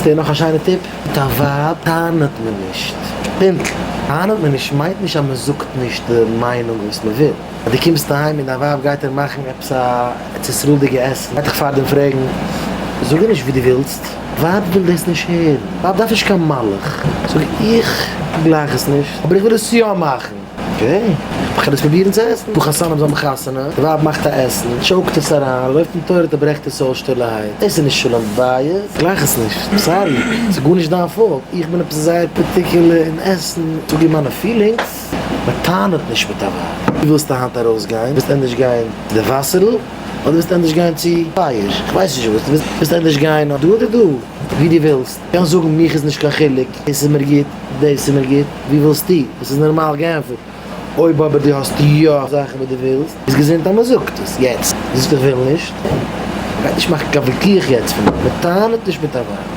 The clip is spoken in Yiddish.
ווילסט הערן נאך א שיינע tip? מיט א ווייב טענה'ט מען נישט. פינטל. טענה'ט מען נישט מיינט נישט אז מען זאגט נישט די מיינונג וואס מען וויל. אז דו קומסט אהיים און דיין ווייב גייט דיר מאכן עפעס א ארץ ישראל'דיגע עסן, גייט דיך פארדעם פרעגן, זאג איר נישט ווי דו ווילסט. ווייב וויל דאס נישט הערן. ווייב דארף נישט קיין מלאך. זאג איך גלייך עס נישט, אבער איך וויל עס יא מאכן. okay, איך וועל עס פרובירן צו עסן. פאר חתנים זאל מען חתונה, די ווייב מאכט א עסן, choke ט עס אריין, לויפט אין toilet און ברעכט עס אויס שטילערהייט. דאס איז נישט שלום בית, גלייך עס נישט, sorry, ס'איז גארנישט דיין fault, איך בין עפעס זייער particular אין עסן, זאג איר מיינע feelings, מען טענה'ט נישט מיט א ווייב. דו ווילסט היינט ארויסגיין, ווילסט ענדערש גיין צו די וואסערל, אדער ווילסט ענדערש גיין צו פייער, איך ווייס נישט וואס, דו ווילסט ענדערש גיין דא אדער דא, ווי דו ווילסט, קענסט זאגן מיך איז נישט קיין חילוק, דאס איז מיר גוט, דאס איז מיר גוט, ווי ווילסטו? דאס איז נארמאל געענטפערט. אויב אבער דו האסט יא זאכן וואס דו ווילסט, איז געזונט אז מען זאגט עס יעצט. דו זאגסט איך וויל נישט, מען גייט נישט מאכן קיין וויכוח יעצט פון דעם, מען טענה'ט נישט מיט א ווייב.